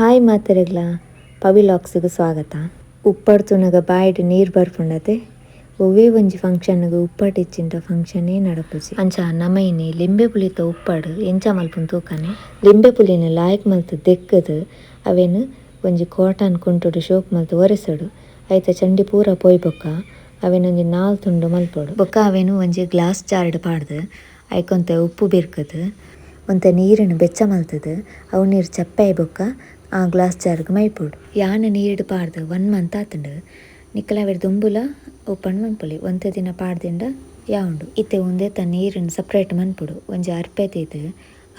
Hi ಮಾತೆರೆಗ್ಲ, Pavi ಲಾಕ್ಸ್ಗ್ ಸ್ವಾಗತ. ಉಪ್ಪಡ್ ತೂನಗ ಬಾಯಿಡ್ ನೀರ್ ಬರ್ಪುಂಡತೆ. ಒವ್ವೇ ಒಂಜಿ ಫಂಕ್ಷನ್ಗ್ ಉಪ್ಪಡ್ ಇಜ್ಜಿಂಡ ಫಂಕ್ಷನ್ನೇ ನಡಪುಜಿ. ಅಂಚ ನಮ ಇನಿ ಲಿಂಬೆ ಪುಲಿತ ಉಪ್ಪಡ್ ಎಂಚ ಮಲ್ಪುನು ತೂಕನೆ. ಲಿಂಬೆ ಪುಲಿನ್ ಲಾಯ್ಕ್ ಮಲ್ತ್ ದೆಕ್ಕ್ದ್ ಅವೆನ್ ಒಂಜಿ ಕಾಟನ್ ಕುಂಟುಡು ಶೋಕ್ ಮಲ್ತ್ ಒರೆಸೊಡು. ಐತ ಚಂಡಿ ಪೂರ ಪೋಯಿ ಬೊಕ್ಕ ಅವೆನ್ ಒಂಜಿ ನಾಲ್ ತುಂಡು ಮಲ್ಪೊಡು. ಬೊಕ್ಕ ಅವೆನ್ ಒಂಜಿ ಗ್ಲಾಸ್ ಜಾರ್ಡ್ ಪಾಡ್ದ್ ಐಕೊಂತೆ ಉಪ್ಪು ಬಿರ್ಕುದ್ ಒಂತೆ ನೀರುನ್ ಬೆಚ್ಚ ಮಲ್ತ್ದ್ ಅವು ನೀರ್ ಚಪ್ಪೆ ಆಯಿ ಬೊಕ್ಕ ಆ ಗ್ಲಾಸ್ ಜಾರ್ಗ್ ಮೈಪೊಡು. ಯಾನ್ ನೀರ್ಡ್ ಪಾಡ್ದ್ 1 ಮಂತ್ ಆತ್ಂಡ್. ನಿಕುಲು ಅವೆಡ್ ದುಂಬುಲ ಓಪನ್ ಮನ್ಪೊಲಿ. ಒಂತೆ ದಿನ ಪಾಡ್ದಿಂಡ ಯಾವುಂಡು. ಇತ್ತೆ ಉಂದೆತ ನೀರುನ್ ಸಪ್ರೇಟ್ ಮನ್ಪೊಡು. ಒಂಜಿ ಅರ್ಪೆ ದೀದ್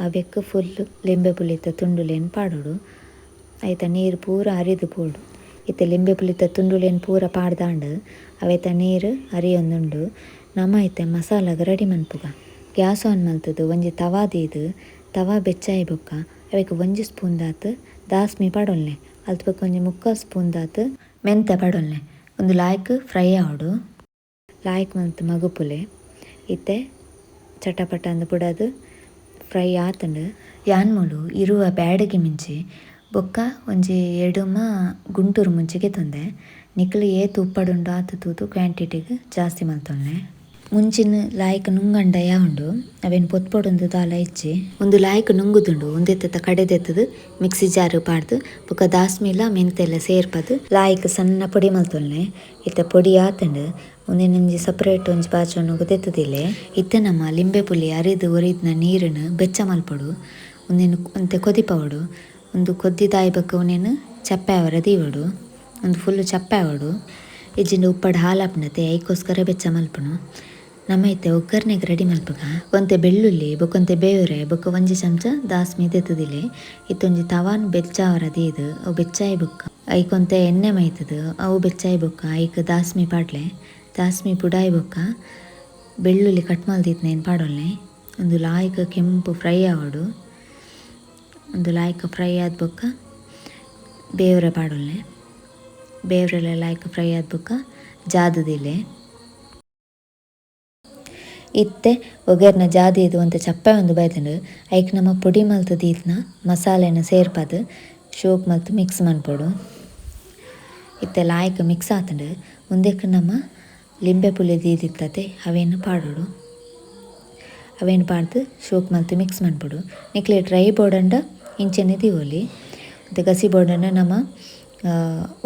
ಅವೆಕ್ ಫುಲ್ ಲಿಂಬೆ ಪುಲಿತ ತುಂಡುಲೆನ್ ಪಾಡೊಡು. ಐತ ನೀರು ಪೂರ ಅರಿದ್ ಪೋಡು. ಇತ್ತೆ ಲಿಂಬೆ ಪುಲಿತ ತುಂಡುಲೆನ್ ಪೂರ ಪಾಡ್ದಾಂಡ್ ಅವೆತ ನೀರು ಅರಿಯೊಂದುಂಡು. ನಮ ಇತ್ತೆ ಮಸಾಲಗ್ ರೆಡಿ ಮನ್ಪುಗ. ಗ್ಯಾಸ್ ಆನ್ ಮಲ್ತ್ದ್ ಒಂಜಿ ತವಾ ದೀದ್ ತವಾ ಬೆಚ್ಚಾಯಿ ಬೊಕ್ಕ ಅವೆಕ್ ಒಂಜಿ ಸ್ಪೂನ್ ದಾತ್ ದಾಸ್ಮಿ ಪಾಡೊನ್ಲೆ. ಅಲ್ತ್ ಬೊಕ್ಕ ಒಂಜಿ ಮುಕ್ಕಾಲ್ ಸ್ಪೂನ್ ದಾತ್ ಮೆಂತೆ ಪಾಡೊನ್ಲೆ. ಉಂದು ಲಾಯ್ಕ್ ಫ್ರೈ ಆವೊಡು. ಲಾಯ್ಕ್ ಮಲ್ತ್ ಮಗುಪುಲೆ. ಇತ್ತೆ ಚಟಪಟ ಅಂದ್ ಪುಡದ್ ಫ್ರೈ ಆತ್ಂಡ್. ಯಾನ್ ಮೂಲು 20 ಬ್ಯಾಡಗಿ ಮಿಂಚಿ ಬೊಕ್ಕ ಒಂಜಿ ಎಡುಮ ಗುಂಟೂರು ಮುಂಚಿಗೆ ತಂದೆ. ನಿಕುಲು ಏತ್ ಉಪ್ಪಡುಂಡು ಆತ್ ತೂದು ಕ್ವಾಂಟಿಟಿಗ್ ಜಾಸ್ತಿ ಮಲ್ತೊನ್ಲೆ. ಮುಂಚಿನ ಲಾಯ್ಕ್ ನುಂಗಂಡ ಯಾವುಂಡು ಅವೆನ್ ಪೊತ್ಪೊಡುಂದು ದಾಲ ಇಜ್ಜಿ. ಉಂದು ಲಾಯ್ಕ್ ನುಂಗುದುಂಡು. ಉಂದೆತ್ತ ಕಡೆದೆತ್ತದು ಮಿಕ್ಸಿ ಜಾರ್ ಪಾಡ್ದು ಬೊಕ್ಕ ದಾಸ್ಮಿಲ ಮೆಂತೆಲ್ಲ ಸೇರ್ಪದು ಲಾಯ್ಕ್ ಸಣ್ಣ ಪೊಡಿ ಮಲ್ತೊನ್ಲೆ. ಇತ್ತೆ ಪೊಡಿ ಆತ್ಂಡ್. ಉಂದೆನ್ ಒಂಜಿ ಸಪರೇಟ್ ಒಂಜಿ ಬಾಚೊಣಗು ದೆತ್ತುದಿಲೆ. ಇತ್ತೆ ನಮ್ಮ ಲಿಂಬೆ ಪುಲಿ ಅರಿದ್ ಒರಿದ್ನ ನೀರುನ್ ಬೆಚ್ಚ ಮಲ್ಪೊಡು. ಉಂದೆನ್ ಒಂತೆ ಕೊದಿಪವೊಡು. ಉಂದು ಕೊದ್ದಿದಾಯಿ ಬೊಕ್ಕ ಉಂದೆನ್ ಚಪ್ಪೆ ಆವರೆ ದೀವೊಡು. ಉಂದು ಫುಲ್ ಚಪ್ಪೆ ಆವೊಡು. ಇಜ್ಜಿಂಡ ಉಪ್ಪಡ್ ಹಾಲಾಪುಂಡತೆ, ಐಕೋಸ್ಕರ ಬೆಚ್ಚ ಮಲ್ಪುನು. ನಮ ಇತ್ತೆ ಒಗ್ಗರಣೆಗೆ ರೆಡಿ ಮಲ್ಪುಗ. ಒಂತೆ ಬೆಳ್ಳುಳ್ಳಿ ಬೊಕ್ಕ ಒಂತೆ ಬೇವ್ರೆ ಬೊಕ್ಕ ಒಂಜಿ ಚಮಚ ದಾಸ್ಮಿ ದೆತ್ತುದಿಲೆ. ಇತ್ತೊಂಜಿ ತವಾನ್ ಬೆಚ್ಚಾವರ ದೀದ್ ಅವು ಬೆಚ್ಚಾಯಿ ಬೊಕ್ಕ ಐಕೊಂತೆ ಎಣ್ಣೆ ಮೈತುದು ಅವು ಬೆಚ್ಚಾಯಿ ಬೊಕ್ಕ ಐಕ್ ದಾಸ್ಮಿ ಪಾಡ್ಲೆ. ದಾಸ್ಮಿ ಪುಡಾಯಿ ಬೊಕ್ಕ ಬೆಳ್ಳುಳ್ಳಿ ಕಟ್ ಮಲ್ದಿತ್ನೇನ್ ಪಾಡೊನ್ಲೆ. ಉಂದು ಲಾಯ್ಕ್ ಕೆಂಪು ಫ್ರೈ ಆವೊಡು. ಉಂದು ಲಾಯ್ಕ್ ಫ್ರೈ ಆದ್ ಬೊಕ್ಕ ಬೇವ್ರೆ ಪಾಡೊನ್ಲೆ. ಬೇವ್ರೆಲ ಲಾಯ್ಕ್ ಫ್ರೈ ಆದ್ ಬೊಕ್ಕ ಜಾದುದಿಲೆ. ಇತ್ತೆ ಒಗ್ಗರ್ನೆ ಜಾದಿದ್ ಒಂತೆ ಚಪ್ಪೆ ಒಂದು ಬೈದುಂಡು. ಐಕ್ ನಮ ಪೊಡಿ ಮಲ್ತ್ ದೀತ್ನ ಮಸಾಲೆನ್ ಸೇರ್ಪದ್ ಶೋಕ್ ಮಲ್ತ್ ಮಿಕ್ಸ್ ಮನ್ಪೊಡು. ಇತ್ತೆ ಲಾಯ್ಕ್ ಮಿಕ್ಸ್ ಆತುಂಡು. ಉಂದೆಕ್ ನಮ ಲಿಂಬೆ ಪುಲಿ ದೀದಿತ್ತತೆ ಅವೆನ್ ಪಾಡೊಡು. ಅವೆನ್ ಪಾಡ್ದ್ ಶೋಕ್ ಮಲ್ತ್ ಮಿಕ್ಸ್ ಮನ್ಪೊಡು. ನಿಕ್ಲೆ ಡ್ರೈ ಬೋಡಂಡ ಇಂಚೆನೆ ದೀವೊಲಿ. ಒಂತೆ ಗಸಿ ಬೋಡಂಡ ನಮ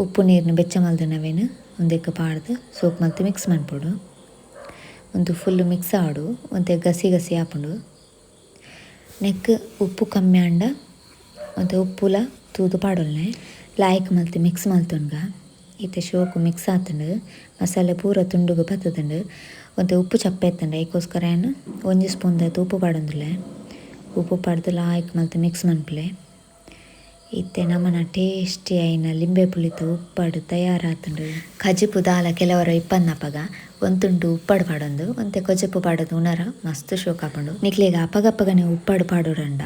ಉಪ್ಪು ನೀರ್ನ್ ಬೆಚ್ಚ ಮಲ್ದಿನ ಅವೆನ್ ಉಂದೆಕ್ ಪಾಡ್ದ್ ಸೋಕ್ ಮಲ್ತ್ ಮಿಕ್ಸ್ ಮನ್ಪೊಡು. ಉಂದು ಫುಲ್ ಮಿಕ್ಸ್ ಆವೊಡು. ಒಂತೆ ಗಸಿ ಗಸಿ ಆಪುಂಡು. ನೆಕ್ ಉಪ್ಪು ಕಮ್ಮಿ ಆಂಡ ಒಂತೆ ಉಪ್ಪುಲ ತೂದು ಪಾಡೊನ್ಲೆ. ಲಾಯ್ಕ್ ಮಲ್ತ್ ಮಿಕ್ಸ್ ಮಲ್ತೊನ್ಗ. ಇತ್ತೆ ಶೋಕು ಮಿಕ್ಸ್ ಆತುಂಡು. ಮಸಾಲೆ ಪೂರ ತುಂಡುಗು ಪತ್ತುದುಂಡು. ಒಂತೆ ಉಪ್ಪು ಚಪ್ಪೆ ಇತ್ತುಂಡು. ಐಕೋಸ್ಕರ ಯಾನ್ ಒಂಜಿ ಸ್ಪೂನ್ ದಾತ್ ಉಪ್ಪು ಪಾಡೊಂದುಲ್ಲೆ. ಉಪ್ಪು ಪಾಡ್ದ್ ಲಾಯ್ಕ್ ಮಲ್ತ್ ಮಿಕ್ಸ್ ಮನ್ಪುಲೆ. ಇತ್ತೆ ನಮನ ಟೇಸ್ಟಿ ಆಯಿನ ಲಿಂಬೆ ಪುಲಿತ ಉಪ್ಪಡ್ ತಯಾರಾತುಂಡು. ಕಜಿಪು ದಾಲ ಕೆಲವರ ಇಪ್ಪನ್ನಪಗ ಒಂತುಂಡು ಉಪ್ಪಡ್ ಪಾಡೊಂದು ಒಂತೆ ಕೊಜಪು ಪಾಡೊಂದು ಉಣರ ಮಸ್ತ್ ಶೋಕ್ ಆಪುಂಡು. ನಿಕ್ಲೆಗ್ ಅಪಗಪಗನೆ ಉಪ್ಪಡ್ ಪಾಡೊಡಂಡ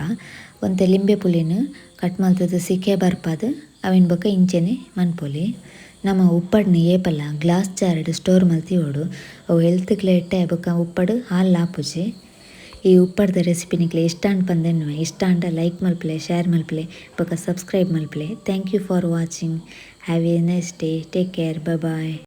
ಒಂತೆ ಲಿಂಬೆ ಪುಲಿನ್ ಕಟ್ ಮಲ್ತುದು ಸಿಕೆ ಬರ್ಪದ್ ಅವೆನ್ ಬೊಕ್ಕ ಇಂಚೆನೆ ಮನ್ಪೊಲಿ. ನಮ ಉಪ್ಪಡ್ನ ಏಪಲ ಗ್ಲಾಸ್ ಜಾರ್ಡ್ ಸ್ಟೋರ್ ಮಲ್ತಿವೊಡು. ಅವು ಹೆಲ್ತ್ಗ್ಲ ಎಡ್ಡೆ ಬೊಕ್ಕ ಉಪ್ಪಡ್ ಹಾಲ್ ಆಪುಜಿ. ಈ ಉಪ್ಪಡ್ದ ರೆಸಿಪಿ ನಿಕ್ಲೆ ಇಷ್ಟ ಆಂಡ್ ಪಂದ್ ಎನ್ನುವೆ. ಇಷ್ಟ ಆಂಡ ಲೈಕ್ ಮಲ್ಪುಲೆ, ಶೇರ್ ಮಲ್ಪುಲೆ ಬೊಕ್ಕ ಸಬ್ಸ್ಕ್ರೈಬ್ ಮಲ್ಪುಲೆ. Thank you for watching. Have a nice day. Take care. Bye bye.